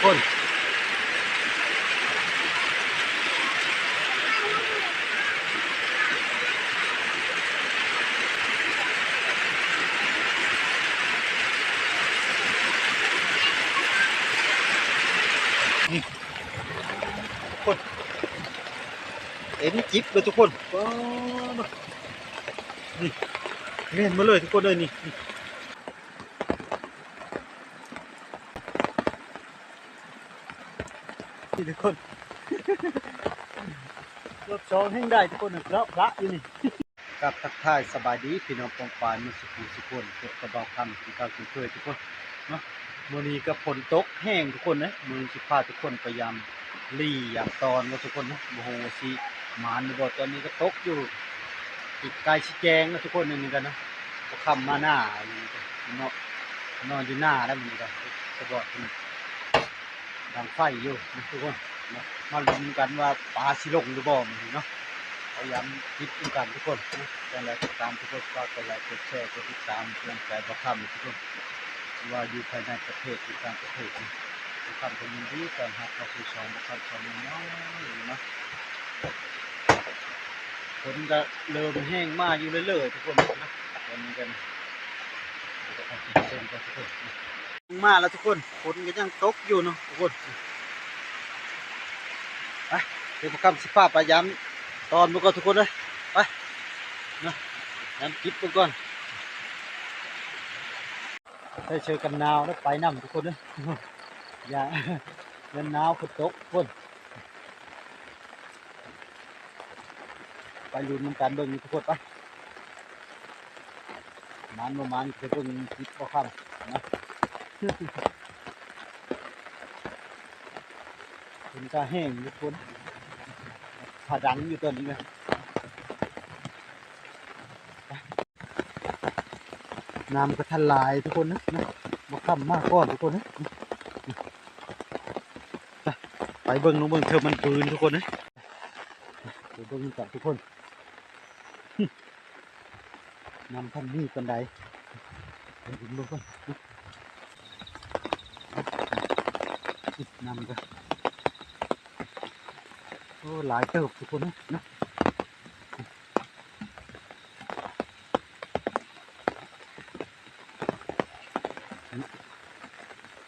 ຄົນ ນີ້ ຄົນ ເຕັມຈິບເລີຍທຸກຄົນ. ວ້າວ ນີ້ ແມ່ນໝົດເລີຍທຸກຄົນເອີຍ ນີ້ ນີ້ ນີ້ທຸກຄົນ ຮອບສອງແຮ່ງໄດ້ທຸກຄົນ ເລາະພະຢູ່ນີ້. ກາບທັກທາຍສະບາຍດີພີ່ນ້ອງປ້ອງປາຍໝົດສູ່ຜູ້ສູ່ຄົນ ພົບກັບບ່າວຄຳຄືເກົ່າເຊັ່ນເຄີຍທຸກຄົນເນາະ. ມື້ນີ້ກໍຝົນຕົກແຮງທຸກຄົນເອີຍ ມື້ນີ້ຊິພາທຸກຄົນໄປຢາມ ລີ້ຢາມຕອນເນາະທຸກຄົນເນາະ. ບໍ່ຮູ້ວ່າຊິໝານຫຼືບໍ່ ຕອນນີ້ກໍຕົກຢູ່ ໃກ້ຊິແຈ້ງແລ້ວທຸກຄົນ. ນີ້ກໍເນາະ ບໍ່ຄ່ຳມາໜ້າເນາະ ນອນຢູ່ໜ້າແລ້ວມື້ນີ້ກໍສະບອດ ດັງໄຟຢູ່ນະທຸກຄົນເນາະ. ມາລຸ້ນກັນວ່າປາຊິລົງຫຼືບໍ່ມື້ນີ້ເນາະ ພະຍາຍາມຕິດນຳກັນທຸກຄົນເນາະ. ຈັ່ງໃດກໍຕາມທຸກຄົນ ຝາກກົດໄລ ກົດແຊ ກົດຕິດຕາມ ເພື່ອເປັນກຳລັງໃຈບ່າວຄຳທຸກຄົນ ບໍ່ວ່າຢູ່ພາຍໃນປະເທດ ຢູ່ຕ່າງປະເທດເນາະ. ບ່າວຄຳກໍຍິນດີຕ້ອນຮັບເຂົ້າສູ່ຊ່ອງບ່າວຄຳ ຊ່ອງນ້ອຍໆເນາະ. ຝົນກໍເລີ່ມແຮງມາຢູ່ເລື້ອຍໆທຸກຄົນເນາະ. ຕອນນີ້ກັນ ມາແລ້ວທຸກຄົນ ຝົນກໍຍັງຕົກຢູ່ເນາະທຸກຄົນ. ໄປ ດຽວພວກເຮົາຊິພາໄປຢາມຕອນເບິ່ງກ່ອນທຸກຄົນເອີຍ ໄປເນາະ ຍາມຈິບເບິ່ງກ່ອນ. ໃສ່ເສື້ອກັນໜາວແລ້ວໄປນຳທຸກຄົນເອີຍ ຢ້ານ ຢ້ານໜາວຝົນຕົກພຸ້ນ. ໄປລຸ້ນນຳກັນເບິ່ງທຸກຄົນ ໄປ ໝານບໍ່ໝານ ໄປເບິ່ງຄລິບບ່າວຄຳນະ. ຝົນກະແຮງທຸກຄົນ ຟ້າດັງຢູ່ຕອນນີ້ນະ. ນ້ຳກໍທັນຫຼາຍທຸກຄົນນະ ບ່າວຄຳມາກ່ອນທຸກຄົນນະ. ໄປ ໄປເບິ່ງ ລອງເບິ່ງເທື່ອມັນຟື້ນທຸກຄົນເອີຍ ໄປເບິ່ງນຳກັນທຸກຄົນ. ນ້ຳທັນມີປານໃດ ໄປເບິ່ງກ່ອນ ນ້ຳກໍ ໂອ້ ຫຼາຍເຕີບທຸກຄົນເນາະ.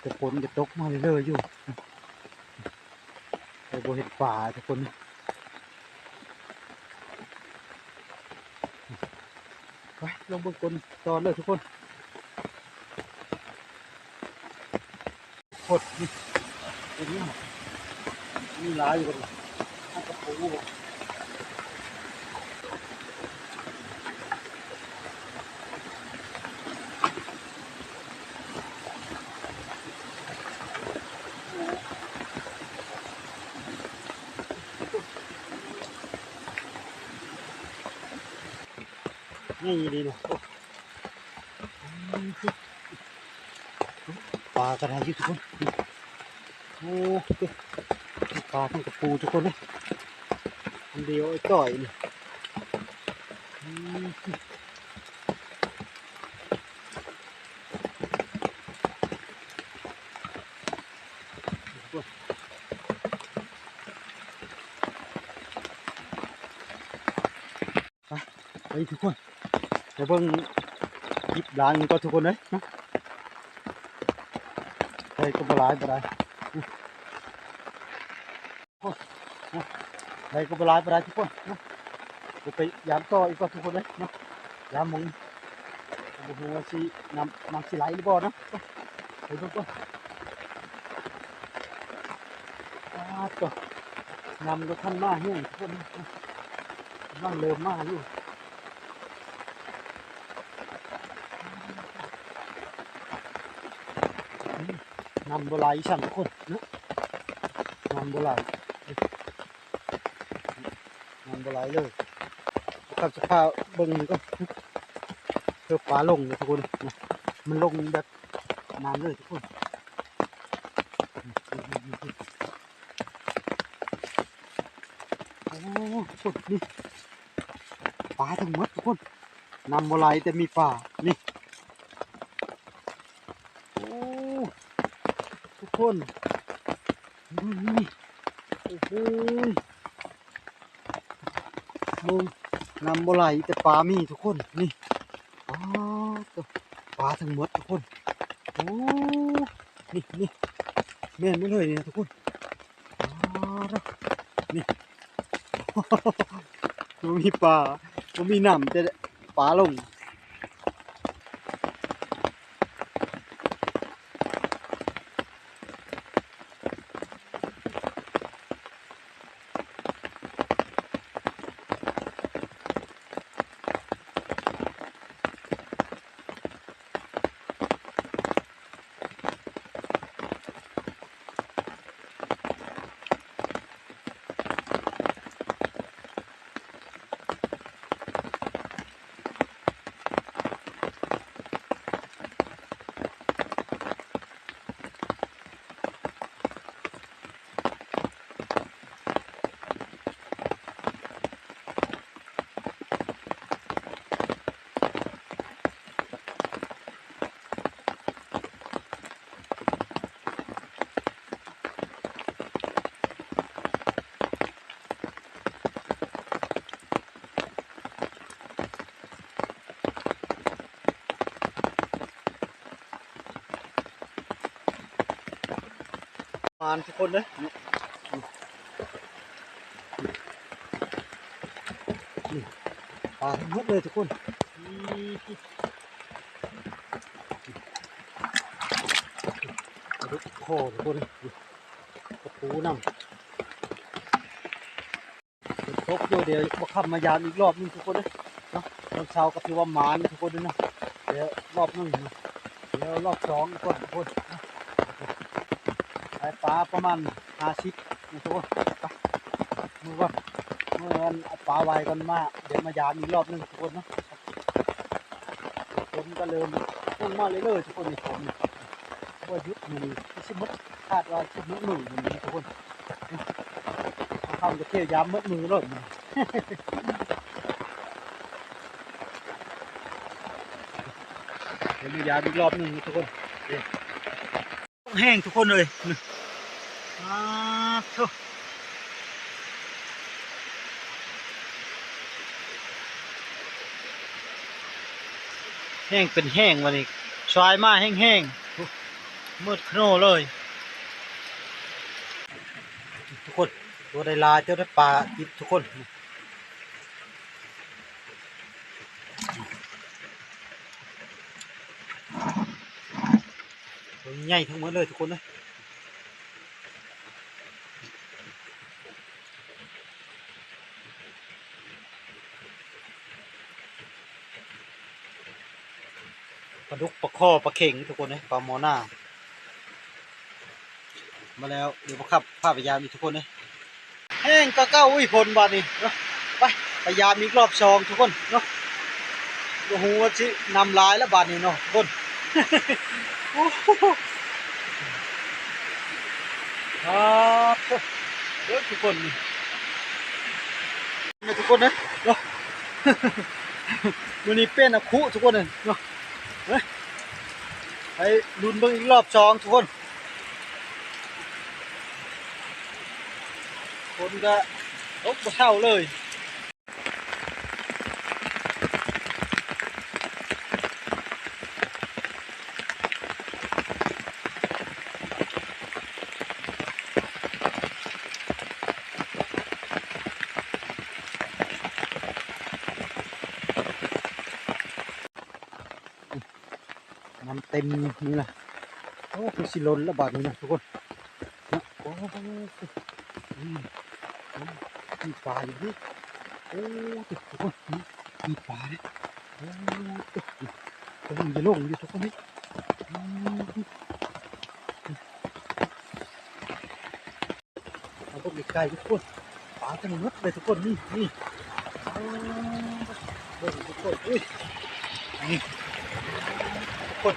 ແຕ່ຝົນກໍຕົກມາເລື້ອຍໆຢູ່ ແຕ່ບໍ່ເຫັນປາທຸກຄົນ. ໄປ ລອງເບິ່ງກົນຕໍ່ເລີຍທຸກຄົນ. ໂພດ ນີ້ ເປັນຫຍັງ ມີຫຼາຍຢູ່ບໍ່ນີ້ ຫາກະປູ. ນີ້ດີເນາະ ໂອ້ ປາກໍໄດ້ຢູ່ທຸກຄົນ. ໂອ້ ປາທັງກະປູທຸກຄົນເອີຍ ອັນດຽວໄອ້ຕ້ອຍນີ້. ໄປ ໄປທຸກຄົນ ໄປເບິ່ງຄລິບຫຼາຍກ່ອນທຸກຄົນເອີຍ ໄດ້ກໍບໍ່ຫຼາຍ ບໍ່ໄດ້ ໄດ້ກໍບໍ່ຫຼາຍ ບໍ່ໄດ້ທຸກຄົນ ໄປຢາມຕໍ່ອີກກ່ອນທຸກຄົນເອີຍ ຢາມໝ່ອງ ບໍ່ຮູ້ວ່າຊິ ນ້ຳ ນ້ຳຊິໄຫຼຫຼືບໍ່ນະ ໄປເບິ່ງກ່ອນ. ປາດໂທ້ ນ້ຳກໍທັນມາແຮງທຸກຄົນ ກຳລັງເລີ່ມມາຢູ່ ນ້ຳບໍ່ໄຫຼຊ້ຳທຸກຄົນເນາະ ນ້ຳບໍ່ໄຫຼ ນ້ຳບໍ່ໄຫຼເລີຍ. ຄັນສະພາບເບິ່ງນີ້ກໍ ເພື່ອປາລົງເລີຍທຸກຄົນ ມັນລົງແບບນັ້ນເລີຍທຸກຄົນ. ໂອ້ ນີ້ ປາທັງໝົດທຸກຄົນ ນ້ຳບໍ່ໄຫຼແຕ່ມີປາ ນີ້. ໂອ້ ທຸກຄົນ ນີ້ ໂອ້ໂຫ ເບິ່ງ ນ້ຳບໍ່ໄຫຼ ແຕ່ປາມີທຸກຄົນ ນີ້ ປາດໂທ້ ປາທັງໝົດທຸກຄົນ ໂອ້ ນີ້ ນີ້ ແມ່ນໝົດເລີຍນີ້ນະທຸກຄົນ ປາດໂທ້ ນີ້ ບໍ່ມີປາ ບໍ່ມີນ້ຳ ແຕ່ປາລົງ. ມານທຸກຄົນເດີ ນີ້ ນີ້ ປາທັງໝົດເລີຍທຸກຄົນ ນີ້ ປາດຸກຄໍທຸກຄົນ ນີ້ ກະປູນຳ. ຝົນຕົກຢູ່ ດຽວບໍ່ຄ່ຳມາຢາມອີກລອບໜຶ່ງທຸກຄົນເດີເນາະ ຕອນເຊົ້າກໍຖືວ່າໝານທຸກຄົນເດີເນາະ ດຽວລອບໜຶ່ງເນາະ ດຽວລອບສອງກ່ອນທຸກຄົນເນາະ ໄດ້ປາປະມານຫ້າສິບທຸກຄົນ ໄປ ເມືອກ່ອນ ເມືອເອົາປາໄວ້ກ່ອນ ມາ ດຽວມາຢາມອີກລອບໜຶ່ງທຸກຄົນເນາະ. ຝົນກໍເລີ່ມລົງມາເລື້ອຍໆທຸກຄົນ ນີ້ຝົນບໍ່ຢຸດມື້ນີ້ ຄືຊິໝົດ ຄາດວ່າຊິໝົດມື້ມື້ນີ້ທຸກຄົນ ເຮົາທຳກະທ່ຽວຢາມໝົດມື້ໂລດມື້ນີ້ ດຽວມາຢາມອີກລອບໜຶ່ງທຸກຄົນ. ແຮງທຸກຄົນເອີຍ ປາດໂທ້ ແຮງເປັນແຮງ ບາດນີ້ສາຍມາແຮງໆ ໂອ້ ມືດຂະໂນເລີຍ ທຸກຄົນ ຕົວໄດ້ຫຼາຍ ຕົວໄດ້ປາອີກທຸກຄົນ. ໂຕໃຫຍ່ທັງໝົດເລີຍທຸກຄົນເອີຍ ປາດຸກ ປາຄໍ່ ປາເຂັງທຸກຄົນເອີຍ ປາໝໍໜ້າ ມາແລ້ວ ດຽວພາ ພາໄປຢາມອີກທຸກຄົນເອີຍ. ແຮງກວ່າເກົ່າ ອຸ້ຍ ຝົນບາດນີ້ເນາະ ໄປ ໄປຢາມອີກລອບສອງທຸກຄົນເນາະ ບໍ່ຮູ້ວ່າຊິນ້ຳຫຼາຍລະບາດນີ້ເນາະທຸກຄົນ ໂອ້ໂຫ ປາດໂທ້ ເບິ່ງທຸກຄົນນີ້ ນີ້ທຸກຄົນເອີຍເນາະ ມື້ນີ້ເປັນອາຄຸທຸກຄົນເອີຍເນາະ ເອີ ໄປລຸ້ນເບິ່ງອີກລອບສອງທຸກຄົນ. ຝົນກະຕົກບໍ່ເຊົາເລີຍ ນ້ຳເຕັມນີ້ລະ ໂອ້ ຄືຊິລົ້ນລະບາດນີ້ນະທຸກຄົນເນາະ ໂອ້ ອືມ ມີປາຢູ່ເດ້ ໂອ້ ທຸກຄົນ ມີປາເດ້ ໂອ້ ໂຕ ກຳລັງຈະລົງຢູ່ທຸກຄົນເດ້ ອືມ. ມາເບິ່ງໃກ້ໆ ທຸກຄົນ ປາທັງໝົດເລີຍທຸກຄົນ ນີ້ ນີ້ ປາດ ເບິ່ງທຸກຄົນ ອຸ້ຍ ນີ້ ທຸກຄົນ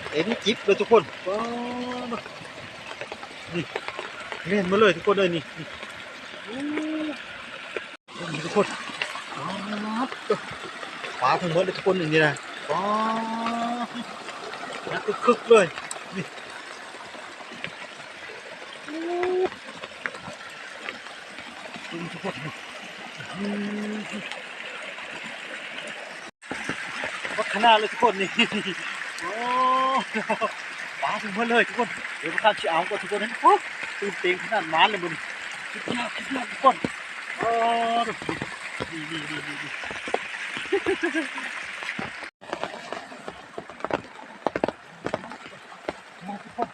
ເຕັມຈິບເລີຍທຸກຄົນ ປາດ ນີ້ ແມ່ນໝົດເລີຍທຸກຄົນເອີຍ ນີ້ ນີ້ ໂອ້ ເບິ່ງທຸກຄົນ ປາດ ປາທັງໝົດເລີຍທຸກຄົນ ນີ້ນະ ປາດ ໜັກຄຶກໆ ເລີຍ ນີ້. ບັກຂະໜາດເລີຍທຸກຄົນນີ້ ໂອ້ ປາເຕັມເບິດເລີຍທຸກຄົນ. ດຽວພວກຂ້າຊິເອົາກ່ອນທຸກຄົນເອີຍ. ໂອ້ ຕື່ນເຕັ້ນຂະໜາດ ມາແລ້ວມື້ນີ້ ສຸດຍອດ ສຸດຍອດທຸກຄົນ. ໂອ້ ນີ້ໆໆໆ ມາທຸກຄົນ.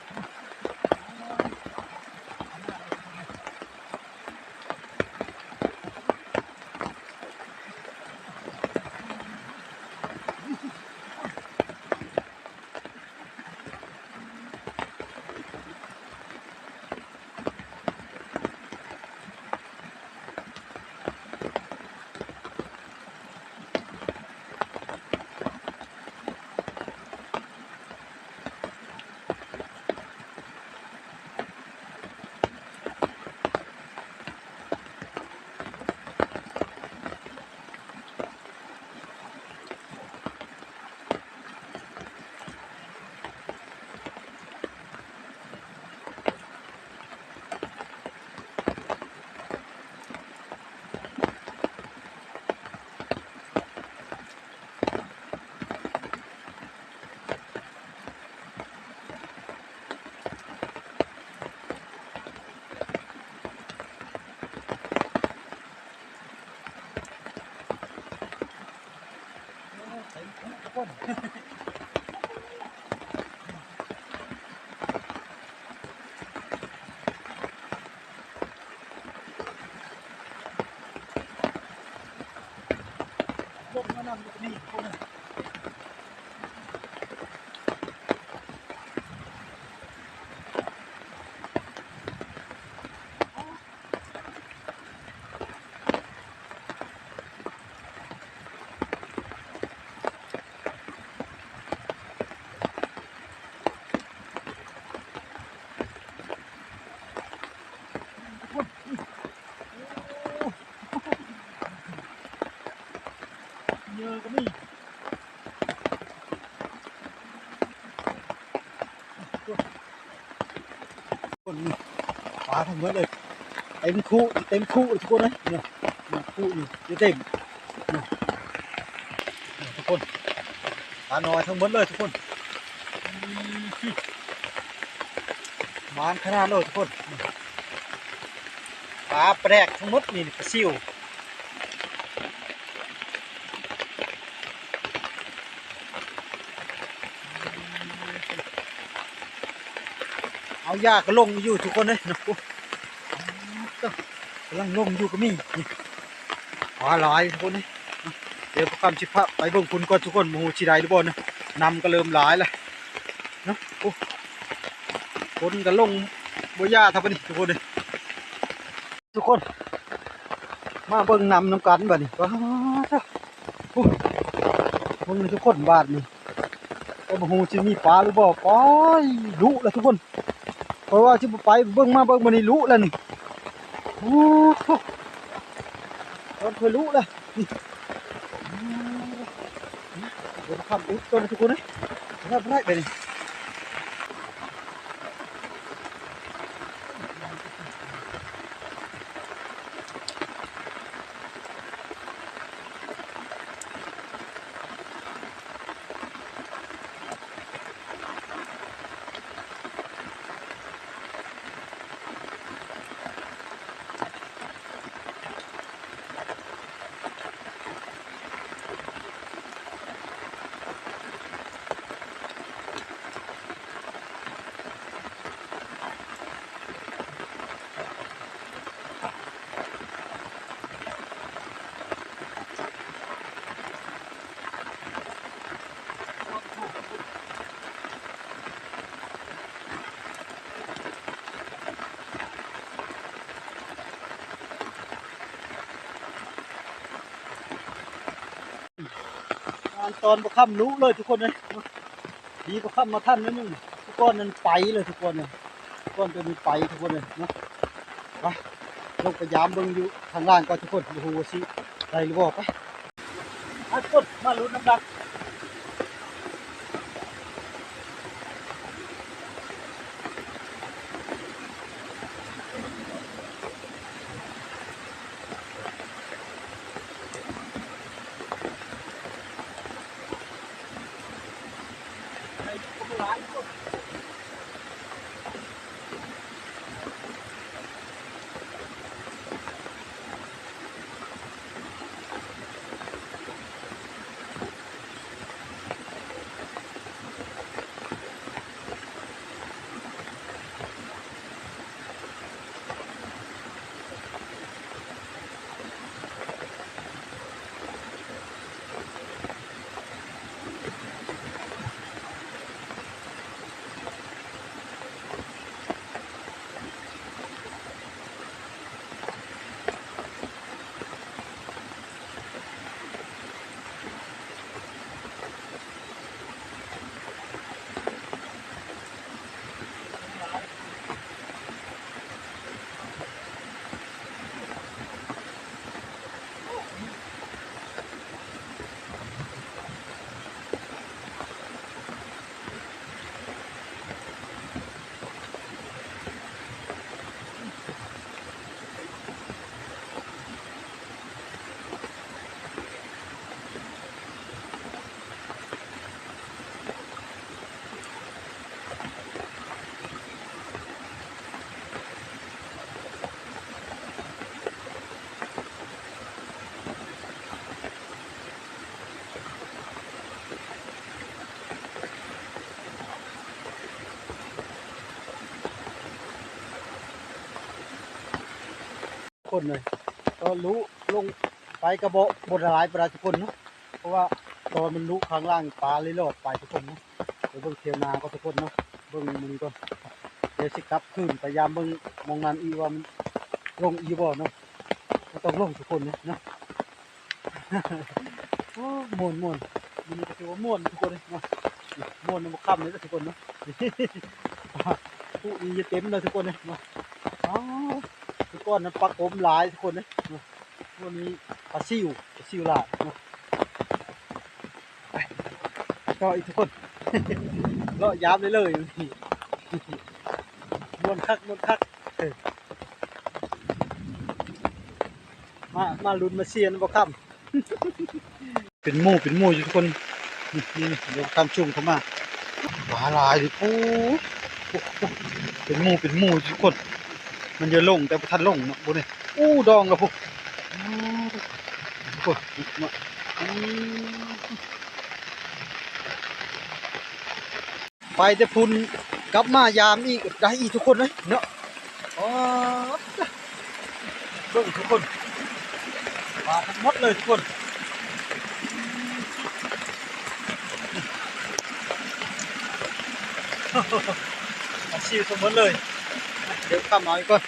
ລົງມານຳຢູ່ນີ້ຄົນໜຶ່ງ. ເຍີກໍມີ ຄົນ ປາທັງໝົດເລີຍ ເຕັມຄຸ ເຕັມຄຸທຸກຄົນເອີຍ. ນີ້ ນີ້ ຄຸນີ້ ຢູ່ເຕັມ ນີ້ ນີ້ທຸກຄົນ ປານ້ອຍທັງໝົດເລີຍທຸກຄົນ. ໝານຂະໜາດເລີຍທຸກຄົນ ປາແປກທັງໝົດນີ້ ປາຊິວ. ເອົາ ຢາກະລົງຢູ່ທຸກຄົນເອີຍເນາະ. ໂອ້ ກຳລັງລົງຢູ່ກໍມີ ນີ້ ປາຫຼາຍທຸກຄົນເອີຍ. ດຽວພວກຂ້າຊິພາໄປເບິ່ງພຸ້ນກ່ອນທຸກຄົນ ບໍ່ຮູ້ຊິໄດ້ຫຼືບໍ່ເນາະ ນ້ຳກໍເລີ່ມຫຼາຍແລ້ວເນາະ. ໂອ້ ຄົນກໍລົງບໍ່ຢ່າເທົ່າປານນີ້ທຸກຄົນເອີຍ. ທຸກຄົນ ມາເບິ່ງນ້ຳນຳກັນບາດນີ້ ປາດໂທ້ ເບິ່ງນີ້ທຸກຄົນ ບາດນີ້ ກໍບໍ່ຮູ້ຊິມີປາຫຼືບໍ່. ໄປ ລຸແລ້ວທຸກຄົນ ເພາະວ່າຊິບໍ່ໄປ ເບິ່ງມາເບິ່ງບາດນີ້ ລຸແລ້ວນີ້. ໂອ້ໂຫ ຕອນຄ່ອຍລຸແລ້ວນີ້ ເບິ່ງຄຳອຸດກ່ອນທຸກຄົນເອີຍ ບໍ່ໄດ້ ບໍ່ໄດ້ບາດນີ້. ຕອນບໍ່ຄ່ຳລຸເລີຍທຸກຄົນເອີຍ. ດີບໍ່ຄ່ຳມາທັນໜ້ອຍໜຶ່ງ ທຸກຄົນນັ້ນໄປເລີຍ ທຸກຄົນເອີຍ ທຸກຄົນຕົວນີ້ໄປ ທຸກຄົນເອີຍເນາະ. ໄປ ລົງໄປຢາມເບິ່ງຢູ່ທາງລ່າງກ່ອນທຸກຄົນ ບໍ່ຮູ້ວ່າຊິໄດ້ຫຼືບໍ່. ໄປ ມາທຸກຄົນ ມາລຸ້ນນຳກັນ. ໂ ຄົນເລີຍ ກໍລຸລົງໄປກໍບໍ່ ບໍ່ຫຼາຍປານໃດທຸກຄົນເນາະ ເພາະວ່າຕອນມັນລຸຂ້າງລ່າງປາເລີຍລອດໄປທຸກຄົນເນາະ. ໄປເບິ່ງແຖວໜ້າກໍທຸກຄົນເນາະ ເບິ່ງມື້ນີ້ກ່ອນ ດຽວຊິກັບຄືນໄປຢາມເບິ່ງໝ່ອງນັ້ນອີກວ່າມັນລົງອີກບໍ່ເນາະ. ມັນຕ້ອງລົງທຸກຄົນເນາະ. ໂອ້ ມ່ວນໆ ມື້ນີ້ກໍຖືວ່າມ່ວນທຸກຄົນເນາະ ມ່ວນນຳບໍ່ຄ່ຳເລີຍທຸກຄົນເນາະ. ຜູ້ອີເຕັມເລີຍທຸກຄົນເນາະ. ອໍ ແຕ່ກ່ອນນັ້ນປາກົມຫຼາຍທຸກຄົນເນາະ ມື້ນີ້ປາຊິວ ປາຊິວຫຼາຍເນາະ. ໄປ ຕໍ່ອີກທຸກຄົນ ເລາະຢາມໄດ້ເລີຍ ມ່ວນຄັກ ມ່ວນຄັກ. ເອີ ມາ ມາລຸ້ນມາເຊຍນຳບໍ່ຄ່ຳ ເປັນໝູ່ເປັນໝູ່ຢູ່ທຸກຄົນ. ນີ້ໆ ດຽວຂ້າມສູງເຂົ້າມາ ປາຫຼາຍເດ້ ໂອ້ ເປັນໝູ່ເປັນໝູ່ຢູ່ທຸກຄົນ. ມັນຈະລົງແຕ່ບໍ່ທັນລົງເນາະ ບໍ່ນີ້. ໂອ້ ດອງລະພຸ້ນ ໂອ້ ທຸກຄົນເນາະ. ອືມ ໄປແຕ່ພຸ້ນກັບມາຢາມອີກໄດ້ອີກທຸກຄົນເອີຍເນາະ. ອໍ ເບິ່ງທຸກຄົນ ປາທັງໝົດເລີຍທຸກຄົນ. ປາຊິວທັງໝົດເລີຍ ດຽວຂ້າມເອົາອີກກ່ອນ.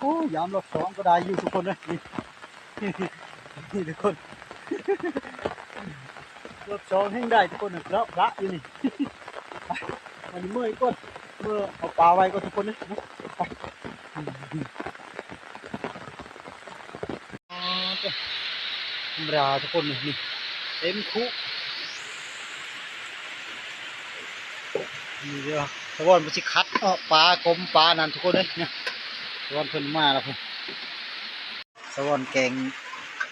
ໂອ້ ຢາມຮອບສອງກໍໄດ້ຢູ່ທຸກຄົນເອີຍ ນີ້ ນີ້ທຸກຄົນ ຮອບສອງແຮ່ງໄດ້ທຸກຄົນ ເນາະ ພະຢູ່ນີ້. ໄປ ມັນເມື່ອຍກ່ອນ ເມື່ອເອົາປາໄວ້ກ່ອນທຸກຄົນເອີຍ ໄປ. ອໍ ທຳມະດາທຸກຄົນ ນີ້ ນີ້ເຕັມຄຸ ນີ້ເດີ ສະວອນເພິ່ນຊິຄັດເອົາປາ ກົມປານັ້ນທຸກຄົນເອີຍ ນີ້ ສະວອນເພິ່ນມາແລ້ວພຸ້ນ ສະວອນແກງ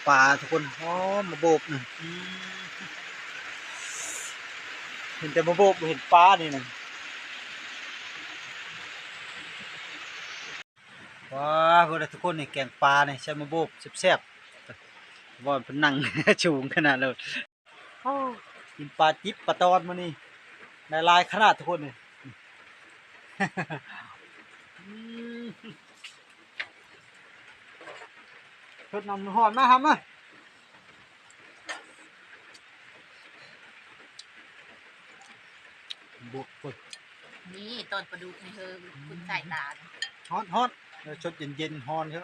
ປາທຸກຄົນ. ອໍ ມາໂບບນະ ອືມ ເຫັນແຕ່ມາໂບບ ບໍ່ເຫັນປານີ້ນະ. ວ້າ ເບິ່ງເດີທຸກຄົນ ນີ້ແກງປານີ້ໃສ່ມາໂບບແຊບໆ ບ່ອນເພິ່ນນັ່ງສູງຂະໜາດໂລດ. ໂອ້ ກິນປາຈິບປາຕອນມື້ນີ້ ໄດ້ຫຼາຍຂະໜາດທຸກຄົນນີ້. ອືມ ທົດນ້ຳຮ້ອນມາ ຫຳມາ. ບວກເພິ່ນ ນີ້ຕອນປາດຸກນີ້ເຮີ ອືມ ຄຸນສາຍຕານະ ຮ້ອນໆ ແລ້ວສົດເຢັນໆ ຮ້ອນເດີ.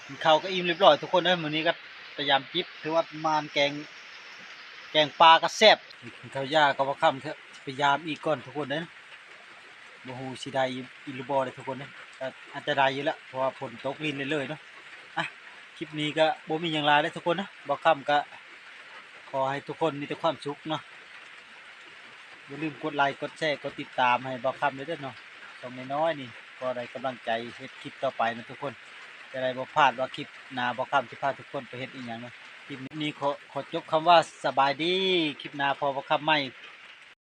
ກິນເຂົ້າກໍອີ່ມຮຽບຮ້ອຍທຸກຄົນເອີຍ ມື້ນີ້ກໍໄປຢາມຈິບ ຖືວ່າມານແກງ ແກງປາກໍແຊບ. ກິນເຂົ້າຢາກໍບໍ່ຄ່ຳເທື່ອ ໄປຢາມອີກກ່ອນທຸກຄົນເດີ. ບໍ່ຮູ້ຊິໄດ້ອີກຫຼືບໍ່ເດີທຸກຄົນເດີ ກໍອາດຈະໄດ້ຢູ່ແຫຼະ ເພາະວ່າຝົນຕົກລິນເລື້ອຍໆເນາະ. ອ່ະ ຄລິບນີ້ກໍບໍ່ມີຫຍັງຫຼາຍເດີທຸກຄົນເນາະ ບ່າວຄຳກໍຂໍໃຫ້ທຸກຄົນມີແຕ່ຄວາມສຸກເນາະ. ຢ່າລືມກົດໄລ ກົດແຊ ກົດຕິດຕາມໃຫ້ບ່າວຄຳເດີເນາະ. ຊ່ອງນ້ອຍໆນີ້ກໍໄດ້ກຳລັງໃຈເຮັດຄລິບຕໍ່ໄປເນາະທຸກຄົນ ຈະໄດ້ບໍ່ພາດວ່າຄລິບໜ້າບ່າວຄຳຊິພາທຸກຄົນໄປເຮັດອີ່ຫຍັງເນາະ. ຄລິບນີ້ຂໍ ຂໍຈົບຄຳວ່າສະບາຍດີ ຄລິບໜ້າພໍ້ບ່າວຄຳໃໝ່.